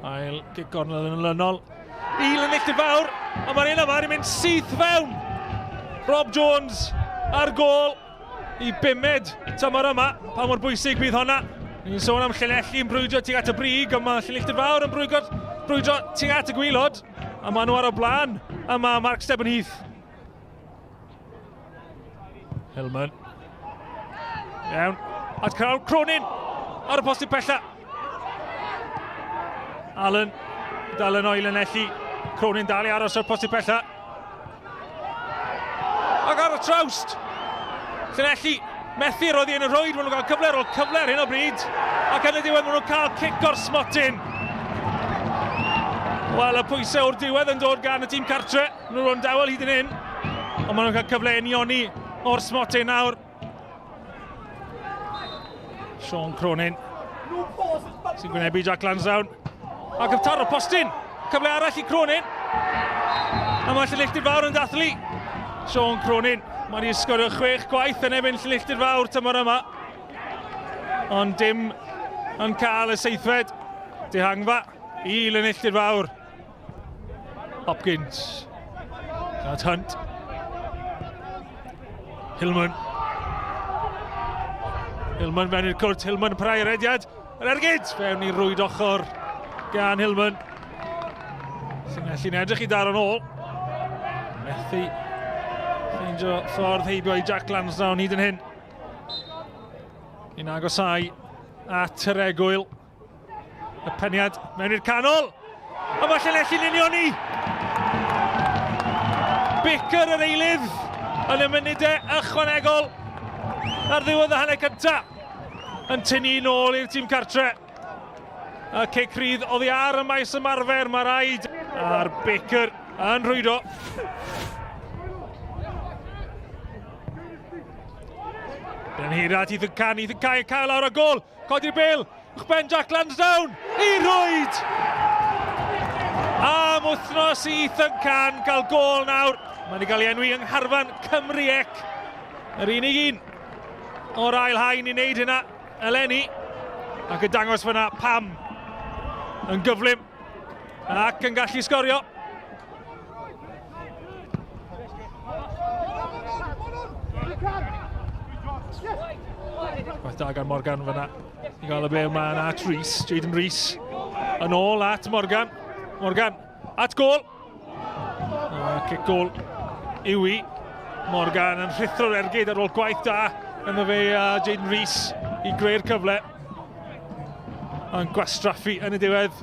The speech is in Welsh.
Ail gic gornel yn olynol. I Llanilltud Fawr, a mae'r un yma wedi mynd syth fewn. Rob Jones ar gôl i bumed tymor yma. Pa mor bwysig bydd honna? Ni'n sôn am Llanelli yn brwydro tuag at y brig, ond mae Llanilltud Fawr yn brwydro, brwydro tuag at y gwylod, a maen nhw ar y blaen yma Mark Stebben Heath. Hillman. Iawn. At Carl Cronin ar y postyn pella. Allen. Dal yn o'i Llanelli. Cronin dal i aros ar postyn pella. Ac ar y trawst. Llanelli methu roedd hi yn y rhwyd, maen nhw'n cael cyfle ar ôl cyfle ar hyn o bryd. Ac yn y diwedd maen nhw'n cael cic o'r smotyn. Wel, y pwysau o'r diwedd yn dod gan y tîm cartre. Nhw'n rhan dawel hyd yn hyn, ond maen nhw'n cael cyfle unioni o'r smotyn nawr. Sean Cronin sy'n gwynebu Jack Lansdowne. Ac yn taro postyn. Cyfle arall i Cronin. A mae Llanilltud Fawr yn dathlu. Sean Cronin. Mae wedi sgorio chwech gwaith yn ebyn Llanilltud Fawr tymor yma. Ond dim yn cael y seithfed. Dihangfa i Llanilltud Fawr. Hopkins. At Hunt. Hillman. Hillman fewn i'r cwrt. Hillman yn parhau rediad. Yr ergyd fewn i rwyd ochr gan Hillman. Sy'n gallu'n edrych i daro'n ôl. Methu ffeindio ffordd heibio i Jack Lansdowne hyd yn hyn. Yn agosau at yr egwyl. Y peniad mewn i'r canol. A mae Llanelli'n unioni. Baker yr eilydd yn y munudau ychwanegol ar ddiwedd y hanner cyntaf yn tynnu nôl i'r tîm cartre. Y cic rhydd oddi ar y maes ymarfer, mae rhaid a'r Baker yn rhwydo. Ben hir at Ethan Can, Ethan Can cael lawr a gol, codi'r bel, Uwchben Jack Lansdowne i rwyd! Am wythnos i Ethan Can gael gôl nawr. Mae wedi cael ei enwi yng ngharfan Cymru ec. Yr unig un o'r ail haen i wneud hynna eleni. Ac yn dangos fyna pam yn gyflym ac yn gallu sgorio. Gwaith da gan Morgan fyna. I gael y bel ma'n at Rhys, Jaden Rhys. Yn ôl at Morgan. Morgan, at gôl. Cic gôl yw i. Morgan yn rhuthro'r ergyd ar ôl gwaith da ynddo fe a Jaden Rhys i greu'r cyfle. Yn gwastraffu yn y diwedd.